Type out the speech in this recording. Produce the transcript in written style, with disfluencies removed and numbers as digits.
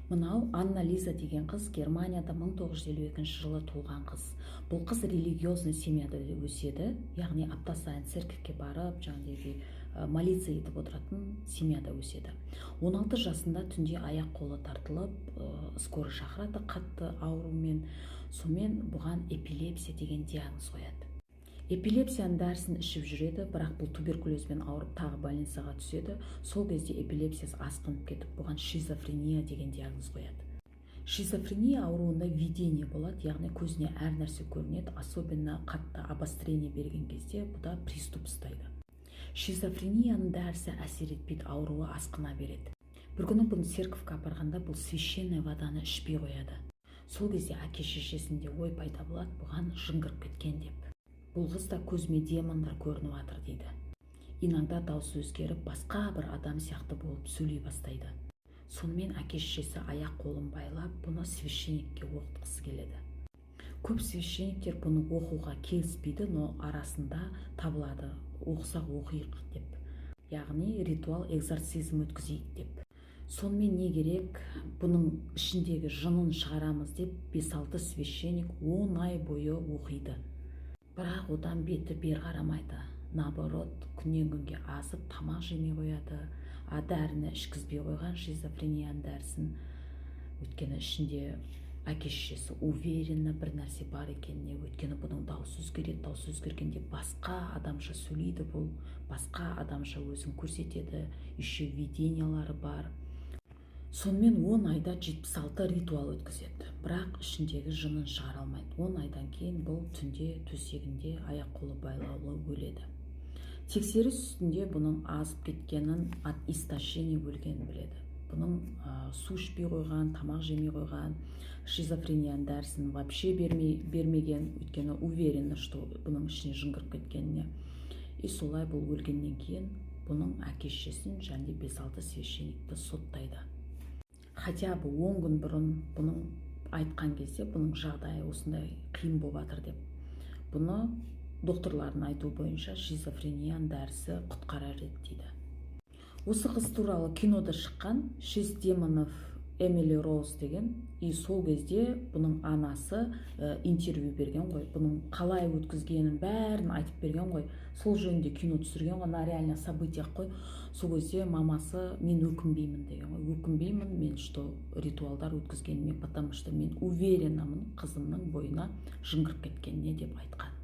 Мынау Анна Лиза деген қыз Германияда 1952 жылы туылған қыз. Бұл қыз религиозный семьяда өседі, яғни апта сайын церковьке барып, жаңағыдей молиться етіп отыратын семьяда өседі. 16 жасында түнде аяқ қолы тартылып, скорый шақырады қатты аурумен. Сонымен, бұған эпилепсия деген диагноз қояды. Эпилепсияның дәрісін ішіп жүреді, бірақ бұл туберкулезбен ауырып, тағы больницаға түседі. Сол кезде эпилепсиясы асқынып кетіп, бұған шизофрения деген диагноз қояды. Шизофрения ауруында видение болады, яғни көзіне әр нәрсе көрінеді. Особенно қатты обострение берген кезде бұда приступ ұстайды. Шизофренияның дәрісі әсер етпейді, ауруы асқына береді. Бір күні бұны церковьке апарғанда, бұл священная воданы ішпей қояды. Сол кезде әке шешесінде ой пайда болады, бұған жын кіріп кеткен деп. Бұл қыз да «Көзіме демондар көрініп жатыр» дейді. Иногда дауысы өзгеріп, басқа бір адам сияқты болып сөйлей бастайды. Сонымен, әке шешесі аяқ қолын байлап, бұны священникке оқытқысы келеді. Көп священниктер бұны оқуға келіспейді, но арасында табылады оқысақ оқиық деп, яғни ритуал экзорцизм өткізейік деп. Сонымен, не керек, бұның ішіндегі жынын шығарамыз деп, бес-алты священник 10 ай бойы оқиды, бірақ одан беті бері қарамайды. Наоборот, күннен күнге азып, тамақ жемей қояды. А дәріні ішкізбей қойған, шизофренияның дәрісін, өйткені ішінде әке шешесі уверенно бір нәрсе бар екеніне. Өйткені бұның дауысы өзгереді, дауысы өзгергенде басқа адамша сөйлейді, бұл басқа адамша өзін көрсетеді, еще видениялары бар. Сонымен, 10 айда 76 ритуал өткізеді, бірақ ішіндегі жынын шығара алмайды. 10 айдан кейін бұл түнде төсегінде аяқ қолы байлаулы өледі. Тексеріс үстінде бұның азып кеткенін, от истощения өлгенін біледі. Бұның су ішпей қойған, тамақ жемей қойған, шизофренияның дәрісін вообще бермеген, өйткені уверены, что бұның ішіне жын кіріп кеткеніне. И солай бұл өлгеннен кейін бұның әке шешесін және бес алты священникті соттайды. Хотя бы 10 күн бұрын бұның айтқан кезде, бұның жағдайы осындай қиын болып жатыр деп. Бұны докторлардың айтуы бойынша шизофренияның дәрісі құтқарар еді дейді. Осы қыз туралы кинода шыққан, «Шесть демонов Эмили Роуз» деген. И сол кезде бұның анасы интервью берген ғой, бұның қалай өткізгенін бәрін айтып берген ғой. Сол жөнінде кино түсірген ғой, на реальных событиях қой. Сол кезде мамасы «Мен өкінбеймін» деген ғой. «Өкінбеймін мен, что ритуалдар өткізгеніме, потому что мен уверенамын қызымның бойына жын кіріп кеткеніне», — деп айтқан.